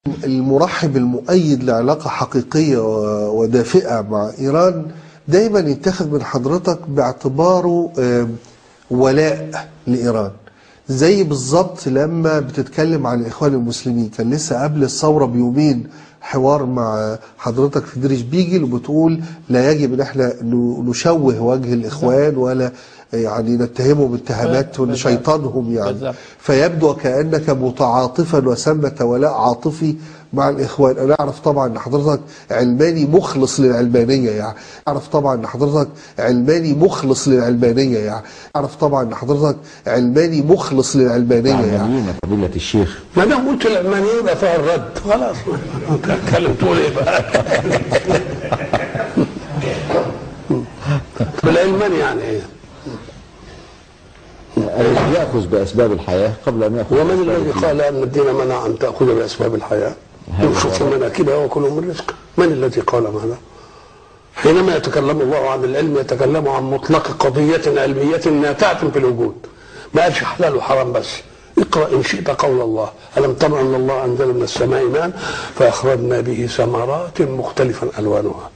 المرحب المؤيد لعلاقة حقيقية ودافئة مع إيران دايما يتخذ من حضرتك باعتباره ولاء لإيران، زي بالظبط لما بتتكلم عن الإخوان المسلمين. كان لسه قبل الثورة بيومين حوار مع حضرتك في دريش بيجل وبتقول لا يجب ان احنا نشوه وجه الإخوان ولا يعني نتهمهم اتهامات ونشيطانهم يعني. فيبدو كأنك متعاطفا وسمة ولاء عاطفي مع الإخوان. أنا أعرف طبعا أن حضرتك علماني مخلص للعلمانية يعني. أعرف طبعا أن حضرتك علماني مخلص للعلمانية يعني. أعرف طبعا أن حضرتك علماني مخلص للعلمانية يعني. فضيلة الشيخ، ما دام قلت العلمانية يبقى فيها الرد، خلاص تتكلم تقول إيه بقى؟ العلماني يعني إيه؟ يأخذ بأسباب الحياة قبل أن يأخذ. ومن الذي قال أن الدين منع أن تأخذ بأسباب الحياة؟ يمشوا في مناكبها وكلوا من رزقه. من الذي قال ماذا؟ حينما يتكلم الله عن العلم يتكلم عن مطلق قضية علمية ناتعة في الوجود، ما قالش حلال وحرام بس. اقرأ إن شئت قول الله: ألم تر أن الله أنزل من السماء ماء فأخرجنا به ثمرات مختلفا ألوانها.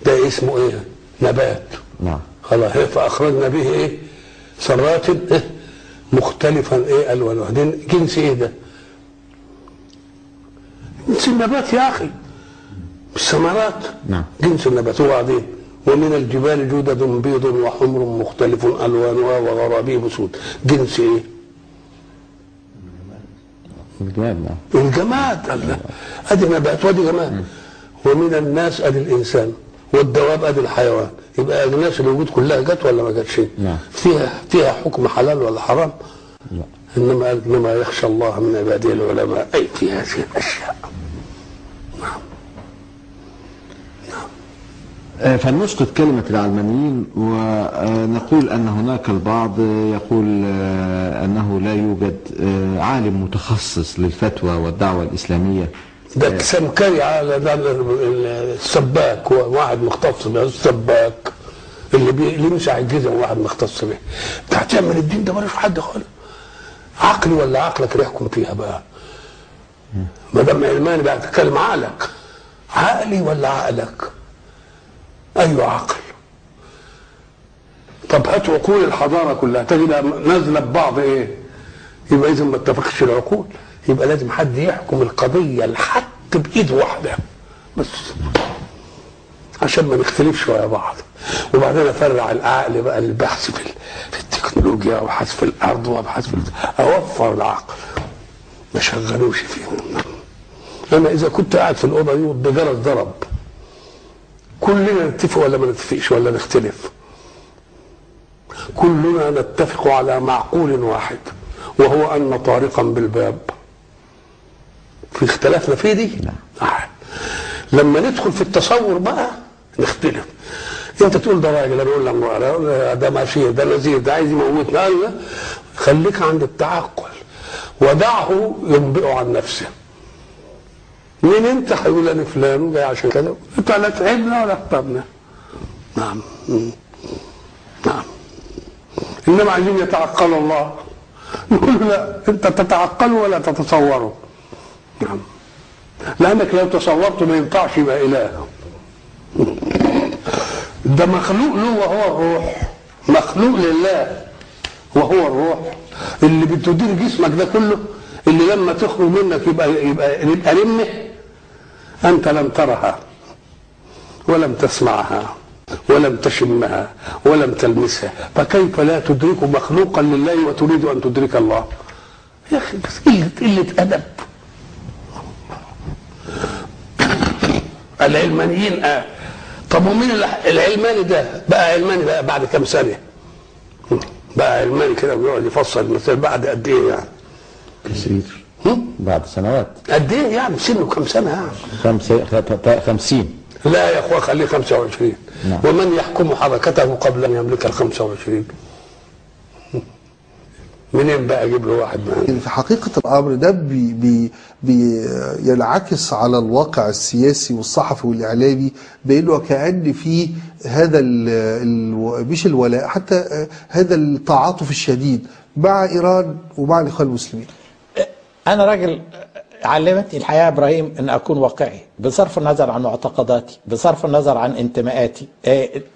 ده اسمه إيه؟ نبات. نعم. خلاص، فأخرجنا به إيه؟ ثمرات إيه؟ مختلفا ايه الوانها. دي جنس ايه ده؟ جنس النبات يا اخي، الثمرات. نعم، جنس النبات. وبعدين ومن الجبال جدد بيض وحمر مختلف الوانها وغرابيب سود. جنس ايه؟ الجماد. نعم، الجماد. الله، ادي نبات وادي جماد. ومن الناس ادي الانسان، والدواب ادي الحيوان. يبقى اجناس الوجود كلها جت ولا ما جاتش؟ نعم. فيها حكم حلال ولا حرام؟ لا. انما يخشى الله من عباده العلماء، اي في هذه الاشياء. نعم. نعم. فلنسقط كلمة العلمانيين ونقول أن هناك البعض يقول أنه لا يوجد عالم متخصص للفتوى والدعوة الإسلامية. ده سمكري على ده السباك، واحد مختص به السباك اللي يمسح الجزم، واحد مختص به. انت هتعمل الدين ده مالوش حد خالص. عقلي ولا عقلك اللي يحكم فيها بقى؟ ما دام علماني بقى تتكلم عقلك. عقلي ولا عقلك؟ ايوه عقل. طب هات عقول الحضارة كلها تجدها نازله ببعض ايه؟ يبقى اذا ما اتفقش العقول، يبقى لازم حد يحكم القضية الحق بإيد واحدة بس، عشان ما نختلفش ويا بعض. وبعدين أفرع العقل بقى البحث في التكنولوجيا وابحث في الأرض وابحث في، أوفر العقل ما شغلوش فيه. أنا إذا كنت قاعد في الأوضة دي والجرس ضرب، كلنا نتفق ولا ما نتفقش ولا نختلف؟ كلنا نتفق على معقول واحد، وهو أن طارقا بالباب. في اختلافنا في دي؟ لا. لما ندخل في التصور بقى نختلف. انت تقول ده راجل، انا اقول لك ده ماشي، ده نزير، ده عايز يموتنا. لا، خليك عند التعقل ودعه ينبئه عن نفسه. مين انت؟ هيقول انا فلان جاي عشان كذا. انت لا تعبنا ولا اخترنا. نعم. نعم. انما عايزين يتعقلوا الله. نقول لا، انت تتعقل ولا تتصوره. نعم. لانك لو تصورته ما ينفعش يبقى اله. ده مخلوق له وهو الروح، مخلوق لله وهو الروح اللي بتدير جسمك ده كله، اللي لما تخرج منك يبقى يبقى يبقى رمه انت لم ترها ولم تسمعها ولم تشمها ولم تلمسها، فكيف لا تدرك مخلوقا لله وتريد ان تدرك الله؟ يا اخي بس قلة ادب. العلمانيين طب ومين العلماني ده؟ بقى علماني بقى بعد كام سنة؟ بقى علماني كده ويقعد يفصل المسائل بعد قد ايه يعني؟ كثير. بعد سنوات. قد ايه يعني؟ سنة كام سنة يعني؟ 50. لا يا اخوه خليه 25. نعم. ومن يحكم حركته قبل ان يملك ال 25؟ منين بقى اجيب له واحد من؟ في حقيقة الأمر ده بي بي بي ينعكس على الواقع السياسي والصحفي والإعلامي بأنه كأن في هذا مش الولاء، حتى هذا التعاطف الشديد مع إيران ومع الإخوان المسلمين. أنا راجل علمتني الحياة إبراهيم أن أكون واقعي بصرف النظر عن معتقداتي، بصرف النظر عن انتماءاتي.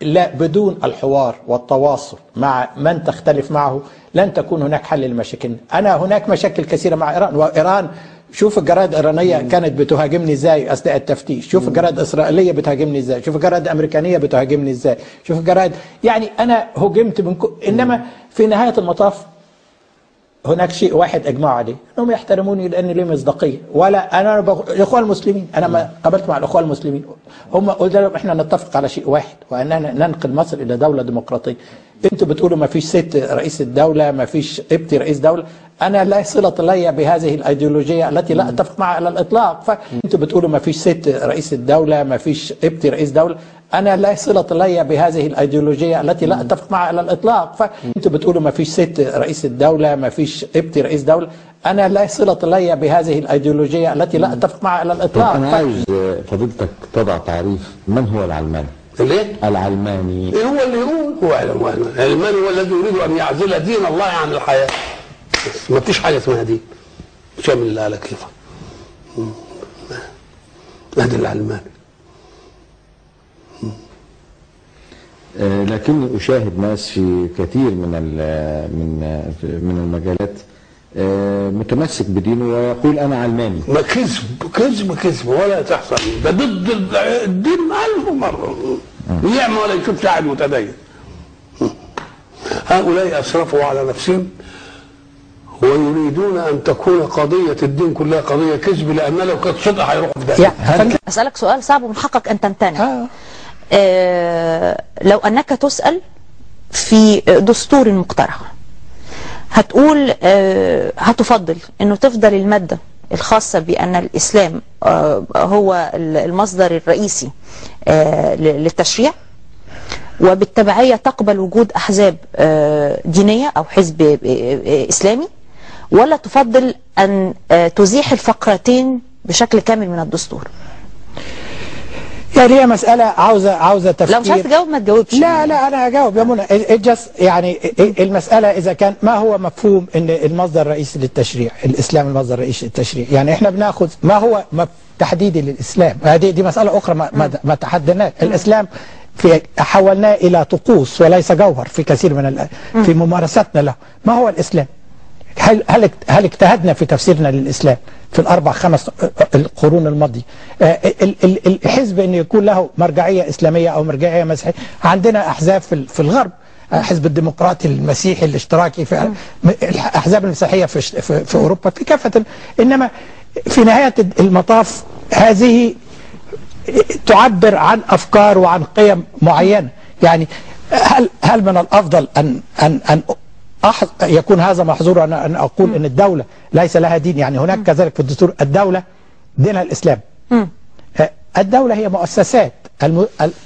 لا، بدون الحوار والتواصل مع من تختلف معه لن تكون هناك حل لمشاكلنا. أنا هناك مشاكل كثيرة مع إيران، وإيران شوف الجرائد الإيرانية كانت بتهاجمني ازاي أثناء التفتيش، شوف الجرائد الإسرائيلية بتهاجمني ازاي، شوف الجرائد الأمريكانية بتهاجمني ازاي، شوف الجرائد، يعني أنا هجمت من إنما في نهاية المطاف هناك شيء واحد اجمعوا عليه، انهم يحترموني لان لي مصداقية. ولا انا الاخوان المسلمين، انا ما قابلت مع الاخوان المسلمين، هم قلت لهم احنا نتفق على شيء واحد، واننا ننقل مصر الى دولة ديمقراطية. انتوا بتقولوا ما فيش ست رئيس الدولة، ما فيش قبطي رئيس دولة، انا لا صله لي بهذه الايديولوجية التي لا اتفق معها على الاطلاق. فانتوا بتقولوا ما فيش ست رئيس الدولة، ما فيش قبطي رئيس دولة، انا لا صله لي بهذه الايديولوجية التي لا اتفق معها على الاطلاق. فانتوا بتقولوا ما فيش ست رئيس الدولة، ما فيش قبطي رئيس دولة، انا لا صله لي بهذه الايديولوجية التي لا اتفق معها على الاطلاق. انا عاوز فضيلتك تضع تعريف من هو العلماني. ليه؟ العلماني إيه هو اللي يقول هو علماني؟ العلماني هو الذي يريد ان يعزل دين الله عن الحياة. ما فيش حاجة اسمها دين. شامل الله على كيفك. هذا العلماني. لكني أشاهد ناس في كثير من من المجالات متمسك بدينه ويقول أنا علماني. ما كذب كذب كذب ولا تحصل، ده ضد الدين 1000 مرة. يعمى ولا يشوف شاعر متدين. هؤلاء أسرفوا على نفسهم ويريدون أن تكون قضية الدين كلها قضية كذب، لأن لو كانت صدق هيروحوا في داهية. أسألك سؤال صعب ومن حقك أن تمتنع. لو أنك تسأل في دستور مقترح هتقول هتفضل أنه تفضل المادة الخاصة بأن الإسلام هو المصدر الرئيسي للتشريع، وبالتبعية تقبل وجود أحزاب دينية أو حزب إسلامي، ولا تفضل أن تزيح الفقرتين بشكل كامل من الدستور؟ يعني هي مسألة عاوزة تفكير. لو مش عايز تجاوب ما تجاوبش. لا لا أنا هجاوب يا منى. يعني المسألة إذا كان ما هو مفهوم إن المصدر الرئيسي للتشريع الإسلام، المصدر الرئيسي للتشريع، يعني إحنا بناخذ ما هو تحديدي للإسلام، هذه دي مسألة أخرى ما تحددناش. الإسلام في حولناه إلى طقوس وليس جوهر في كثير من في ممارستنا له. ما هو الإسلام؟ هل اجتهدنا في تفسيرنا للإسلام في الأربع خمس القرون الماضية؟ الحزب أن يكون له مرجعية إسلامية أو مرجعية مسيحية، عندنا أحزاب في الغرب، حزب الديمقراطي المسيحي الاشتراكي، في الأحزاب المسيحية في أوروبا في كافة، إنما في نهاية المطاف هذه تعبر عن أفكار وعن قيم معينة. يعني هل من الأفضل أن أن أن يكون هذا محظور أن أقول أن الدولة ليس لها دين؟ يعني هناك كذلك في الدستور الدولة دينها الإسلام. الدولة هي مؤسسات،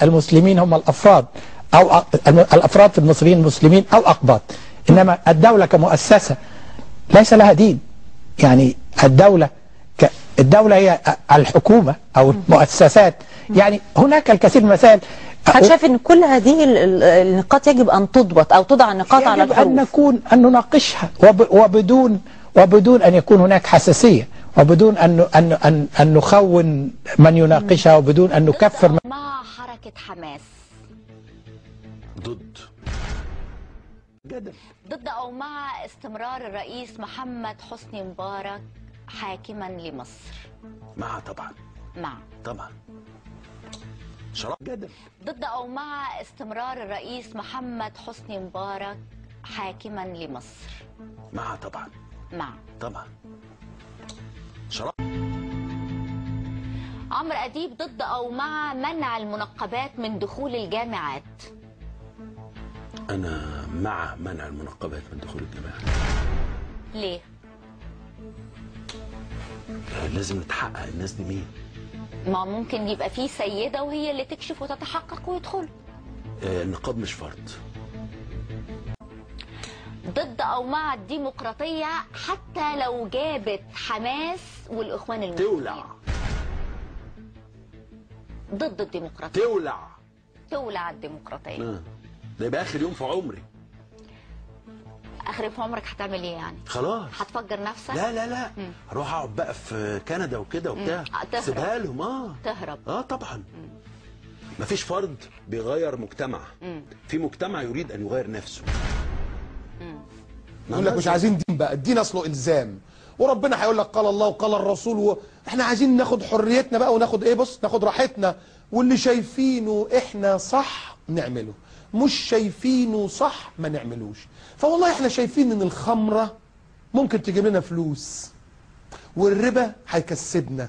المسلمين هم الأفراد، أو الأفراد في المصريين مسلمين أو أقباط، إنما الدولة كمؤسسة ليس لها دين. يعني الدولة هي الحكومة أو المؤسسات. يعني هناك الكثير من المسائل. أنا شايف أن كل هذه النقاط يجب أن تضبط أو تضع النقاط على الحروف، أن نكون أن نناقشها وبدون أن يكون هناك حساسية، وبدون أن أن أن أن نخون من يناقشها، وبدون أن نكفر مع حركة حماس. ضد ضد أو مع استمرار الرئيس محمد حسني مبارك حاكما لمصر؟ مع طبعا. مع طبعا. ضد أو مع استمرار الرئيس محمد حسني مبارك حاكما لمصر؟ مع طبعا. مع طبعا. عمرو أديب ضد أو مع منع المنقبات من دخول الجامعات؟ أنا مع منع المنقبات من دخول الجامعات. ليه؟ لازم نتحقق الناس دي مين. ما ممكن يبقى في سيدة وهي اللي تكشف وتتحقق ويدخل. النقاب مش فرض. ضد أو مع الديمقراطية حتى لو جابت حماس والإخوان المسلمين؟ تولع. ضد الديمقراطية. تولع. تولع الديمقراطية. ده يبقى آخر يوم في عمري. اخر يوم في عمرك هتعمل ايه يعني؟ خلاص هتفجر نفسك؟ لا لا لا، هروح اقعد بقى في كندا وكده وبتاع، سيبها لهم. تهرب. طبعا. مفيش فرد بيغير مجتمع. في مجتمع يريد ان يغير نفسه. يقول لك مش عايزين دين بقى، الدين اصله الزام، وربنا هيقول لك قال الله وقال الرسول، احنا عايزين ناخد حريتنا بقى وناخد ايه، بص ناخد راحتنا، واللي شايفينه احنا صح نعمله، مش شايفينه صح ما نعملوش. فوالله احنا شايفين ان الخمرة ممكن تجيب لنا فلوس، والربا هيكسبنا،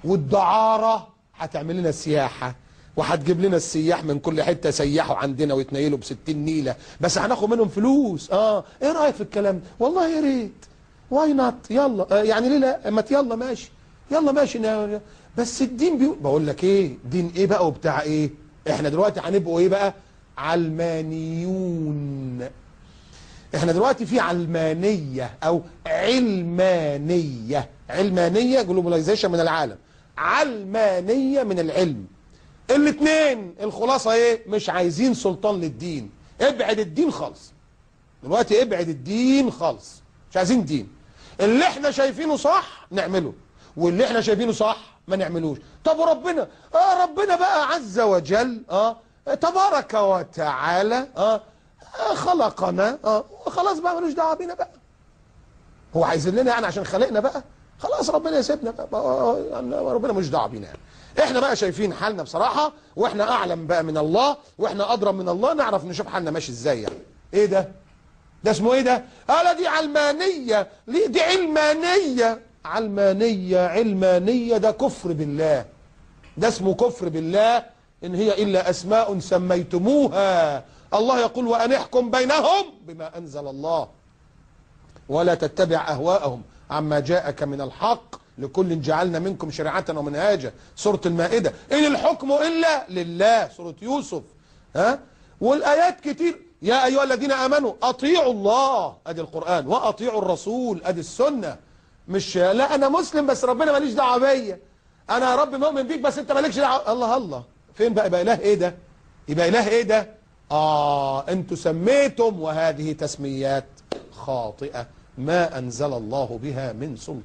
والدعارة هتعمل لنا سياحة، وهتجيب لنا السياح من كل حتة سيحوا عندنا ويتنيلوا ب60 نيله، بس هناخد منهم فلوس. ايه رايك في الكلام ده؟ والله يا ريت، why not، يلا يعني ليه لا، ما يلا ماشي، يلا ماشي، بس الدين بيقول. بقول لك ايه، دين ايه بقى وبتاع ايه؟ احنا دلوقتي هنبقوا ايه بقى؟ علمانيون. احنا دلوقتي في علمانية او علمانية، علمانية globalization من العالم، علمانية من العلم، الاثنين. الخلاصة ايه؟ مش عايزين سلطان للدين، ابعد الدين خالص دلوقتي، ابعد الدين خالص، مش عايزين دين. اللي احنا شايفينه صح نعمله، واللي احنا شايفينه صح ما نعملوش. طب وربنا، ربنا بقى عز وجل، تبارك وتعالى، خلقنا، وخلاص بقى ملوش دعوه بينا بقى، هو عايزين لنا يعني عشان خلقنا بقى، خلاص ربنا يسيبنا بقى، ربنا ملوش دعوه بينا يعني. احنا بقى شايفين حالنا بصراحة، واحنا اعلم بقى من الله، واحنا ادرى من الله، نعرف نشوف حالنا ماشي ازاي يعني. ايه ده؟ ده اسمه ايه ده؟ لا دي علمانية، ليه دي علمانية؟ علمانية علمانية، ده كفر بالله، ده اسمه كفر بالله. إن هي إلا أسماء سميتموها، الله يقول وأن احكم بينهم بما أنزل الله ولا تتبع أهواءهم عما جاءك من الحق لكل جعلنا منكم شريعة ومنهاجا، سورة المائدة. إن الحكم إلا لله، سورة يوسف. ها، والآيات كتير. يا أيها الذين آمنوا أطيعوا الله، أدي القرآن، وأطيعوا الرسول، أدي السنة. مش لا أنا مسلم بس ربنا ماليش دعوة بيا، أنا يا رب مؤمن بيك بس أنت مالكش دعوة. الله الله، فين بقى؟ يبقى إله إيه ده؟ يبقى إله إيه ده؟ أنتوا سميتم، وهذه تسميات خاطئة ما أنزل الله بها من سلطان.